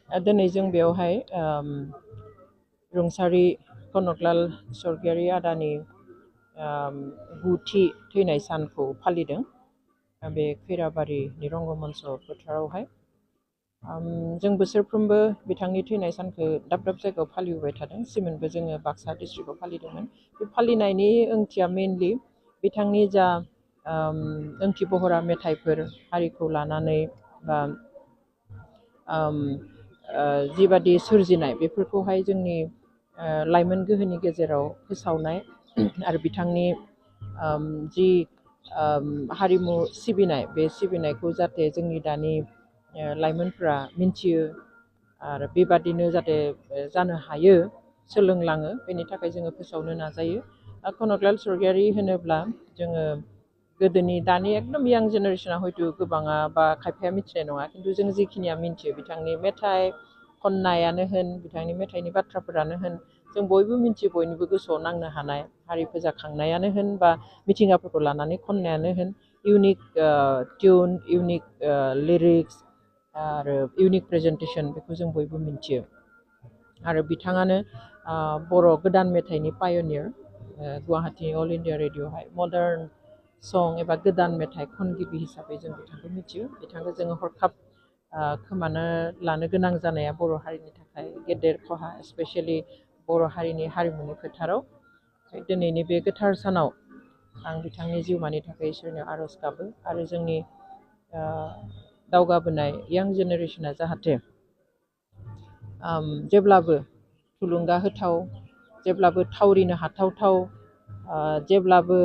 दिनै जों बेवहाय रुंसारि कनकलाल स्वर्गियारि आदानि 9थि थैनाय सानखौ फालिदों बे खैराबारिनि रंगमन्च फोथारावहाय। जों बोसोरफ्रोमबो बिथांनि थैनाय सानखौ दाब दाब जायगायाव फालिबोबाय थादों। सिमोनबो जोङो बाक्सा डिस्ट्रिक्टआव फालिदोंमोन। बे फालिनायनि ओंथिया मेनलि बिथांनि जा ओंथि बहरा मेथाइफोर हारिखौ लानानै बा जिबादि सोरजिनाय बेफोरखौहाय जोंनि लाइमोन गोहोनि गेजेराव फोसावनाय आरो बिथांनि जि हारिमु सिबिनाय बे सिबिनायखौ जाहाथे जोंनि दानि लाइमोनफ्रा मिन्थियो आरो बेबादिनो जाहाथे जानो हायो सोलोंलाङो बेनि थाखाय जोङो फोसावनो नाजायो। कनकलाल स्वर्गियारि होनोब्ला जोङो गोदोनि दानि एकदम यां जेनेरेसना हयथ' गोबाङा बा खायफाया मिथिनाय नङा, खिन्थु जों जिखिनिया मिन्थियो बिथांनि मेथाइ खन्नायानो होन बिथांनि मेथाइनि बाथ्राफोरानो होन जों बयबो मिन्थियो, बयनिबो गोसोआव नांनो हानाय हारि फोजाखांनायानो होन बा मिथिंगाफोरखौ लानानै खन्नायानो होन इउनिक टिउन इउनिक लिरिक्स आरो इउनिक प्रेजेन्टेसन बेखौ जों बयबो मिन्थियो। आरो बिथाङानो बर' गोदान मेथाइनि पायनियार। गुवाहाटि अल इन्डिया रेडिअ'हाय मडार्न सं एबा गोदान मेथाइ खनगिरि हिसाबै जों बिथांखौ मिथियो। बिथांखौ जोङो हरखाब खोमानो लानो गोनां जानाया बर' हारिनि थाखाय गेदेर खहा, स्पेसियेलि बर' हारिनि हारिमुनि फोथाराव। दिनैनि बे गोथार सानाव आं बिथांनि जिउमानि थाखाय इसोरनियाव आर'ज गाबो आरो जोंनि दावगाबोनाय यां जेनेरेसना जाहाथे जेब्लाबो थुलुंगा होथाव, जेब्लाबो थावरिनो हाथावथाव, जेब्लाबो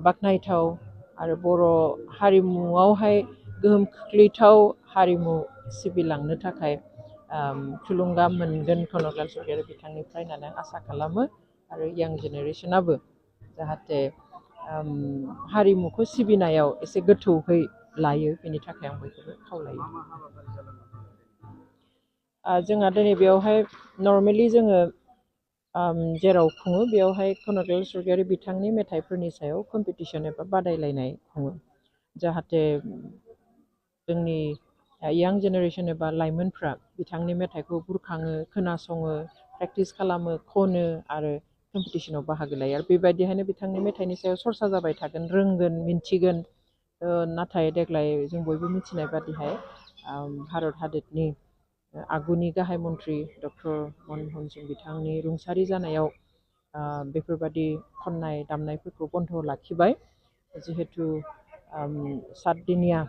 बाख्नायथाव आरो बर' हारिमुआवहाय गोहोम खोख्लैथाव हारिमु सिबिलांनो थाखाय थुलुंगा मोनगोन कनकलाल स्वर्गियारि बिथांनिफ्राय होननानै आसा खालामो। आरो यां जेनेरेसनाबो जाहाथे हारिमुखौ सिबिनायाव एसे गोथौहै लायो बेनि थाखाय आं बयखौबो खावलायो। जोंहा दिनै बेयावहाय नर्मेलि जोङो जेराव खुङो बेयावहाय कनकलाल स्वर्गियारि बिथांनि मेथाइफोरनि सायाव कम्पिटिसन एबा बादायलायनाय खुङो, जाहाथे जोंनि यां जेनेरेसन एबा लाइमोनफ्रा बिथांनि मेथाइखौ बुरखाङो, खोनासङो, प्रेक्टिस खालामो, खनो आरो कम्पिटिसनाव बाहागो लायो। आरो बेबायदिहायनो बिथांनि मेथाइनि सायाव सरसा जाबाय थागोन, रोंगोन, मिन्थिगोन। नाथाय देग्लाय जों बयबो मिथिनाय बादिहाय भारत हादरनि आगुनि गाहाय मन्त्रि डक्टर मनमोहन सिं बिथांनि रुंसारि जानायाव बेफोरबादि खन्नाय दामनायफोरखौ बन्द' लाखिबाय। जिहेथु सातदिनिया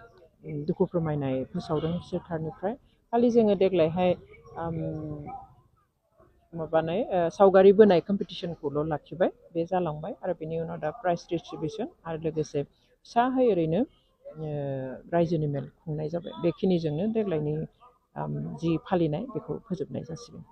दुखु फोरमायनाय फोसावदों सोरखारनिफ्राय। खालि जोङो देग्लायहाय सावगारि बोनाय कम्पिटिसनखौल' लाखिबाय, बे जालांबाय। आरो बेनि उनाव दा प्राइज डिस्ट्रिबिउसन आरो लोगोसे फिसाहै ओरैनो रायजोनि मेल खुंनाय जाबाय। बेखिनिजोंनो देग्लायनि जि फालिनाय बेखौ फोजोबनाय जासिगोन।